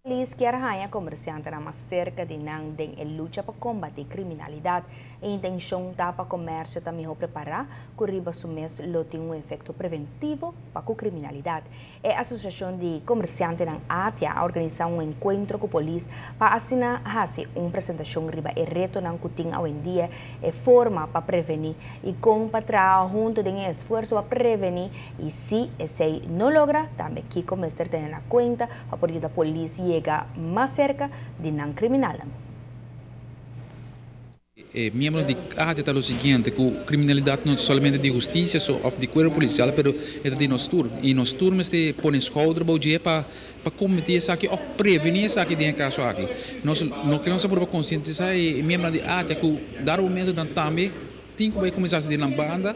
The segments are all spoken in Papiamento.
Polis kier haya comerciantenan mas cerca di nan den e lucha pa combati criminalidad. E intencion ta pa comercio ta miho prepara, cu riba su mes lo tin un efecto preventivo pa cu criminalidad. E Asociacion di Comerciantenan ATIA a organisa un encuentro cu polis pa asina haci un presentacion riba e retonan cu tin awendia, e forma pa preveni y con pa traha hunto den e esfuerso pa preveni y si esey no logra, tambe kico mester tene na cuenta pa por yuda polis yega mas cerca di nan criminalnan. E miembro di ATIA ta lo siguiente, cu criminalidad no solamente di husticia so, of di cuerpo policial, pero e di nos tur. Y nos tur mester pone schouder bou dje pa combati esaki of preveni esaki den caso aki. Nos no kier pa concientisa e miembro di ATIA cu dado momento dan tambe tin cu cuminsa di na banda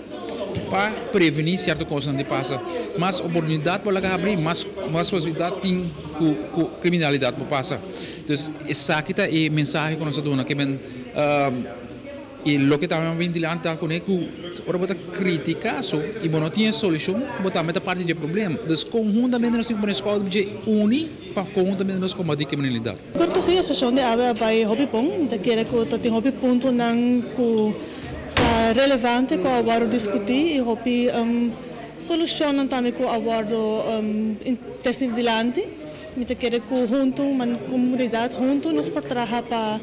pa preveni cierto cos di pasa. Mas oportunidad pa laga habri, mas posibilidad tin cu criminalidad por pasa. Entonces, esaki ta e mensahe cu nos ta duna, kiermen y loke tambe bin dilanti cu ne cu ora bo ta critica so y bo no tin solucion, bo tambe ta parti di e problema. Entonces, conhuntamente nos tin cu scol di uni pa conhuntamente nos combati criminalidad. Corpo si, session di awe a bay hopi bon, ta kere cu ta tin hopi puntonan cu ta relevante cu a wordo discuti y hopi solucion tambe cu a wordo treci dilanti. Mi ta kere cu hunto, man comunidad hunto nos por traha pa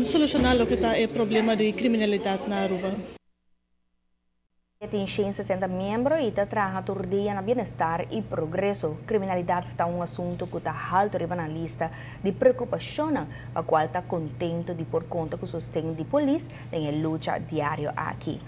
soluciona loke ta e problema di criminalidad na Aruba. Tin 160 miembro y ta traha tur dia na bienestar y progreso. Criminalidad ta un asunto cu ta halto riba na lista di preocupacion, pa cual ta contento di por conta cu sosten di polis den e lucha diario aki.